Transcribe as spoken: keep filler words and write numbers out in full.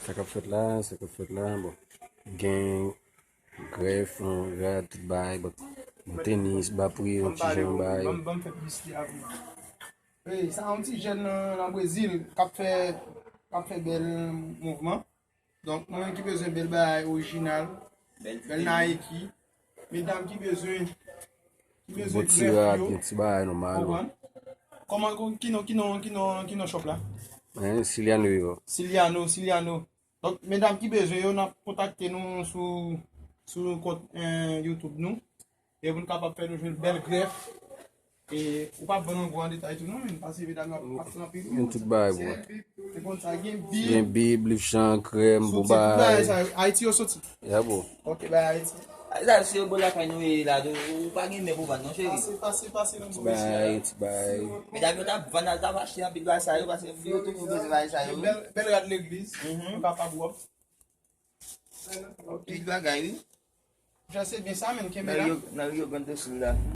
Sa k ap fèt la, sa k ap fèt la, bon. Gen grèf, yon rad, tout bagay, bon. Bon, tenis, ba pri, yon ti jan bagay. Ban m, ban m fè piblisite avè w. Wi, sa yon ti jèn nan, nan Brezil k ap fè, k ap fè bèl mouvman. Donk, mwen menm ki bezwen bèl bagay orijinal, bèl Nike, medam ki bezwen, ki bezwen grèf yo, gen ti bagay nòmal. Konprann? Kòman, ki non, ki non, ki non, ki non shop la? Hein, Siliano yo. Siliano, Siliano. Donk, medam ki bezwen yo, n ap kontakte nou sou, sou kont, eh, YouTube nou. E pou n kapab fè nou jwenn bèl grèf. E ou pa vann an gwo an detay tou non, men, paske medam yo ap pase anpil. Gen tout bagay, bro. Se konn sa, gen bib. Gen bib, liv chan, krèm, soti, tout bagay sa yo. Ayiti yo soti. Ya, bro. Ok, bay Ayiti. Ay, sa, se yo bon lakay nou ye la, tou. Ou pa gen men pou vann, non, cheri. Pase, pase, pase nan bò isi a. Bay Ayiti, bay. Medam yo t ap vann, t ap achte anpil bagay sa yo, paske yo tou bezwen bagay sa yo. Bèl, bèl rad legliz, nou kapab wòp. Anpil bagay, wi. Jan se byen sa, men kenbe la. Nan Rio Grande do Sul la.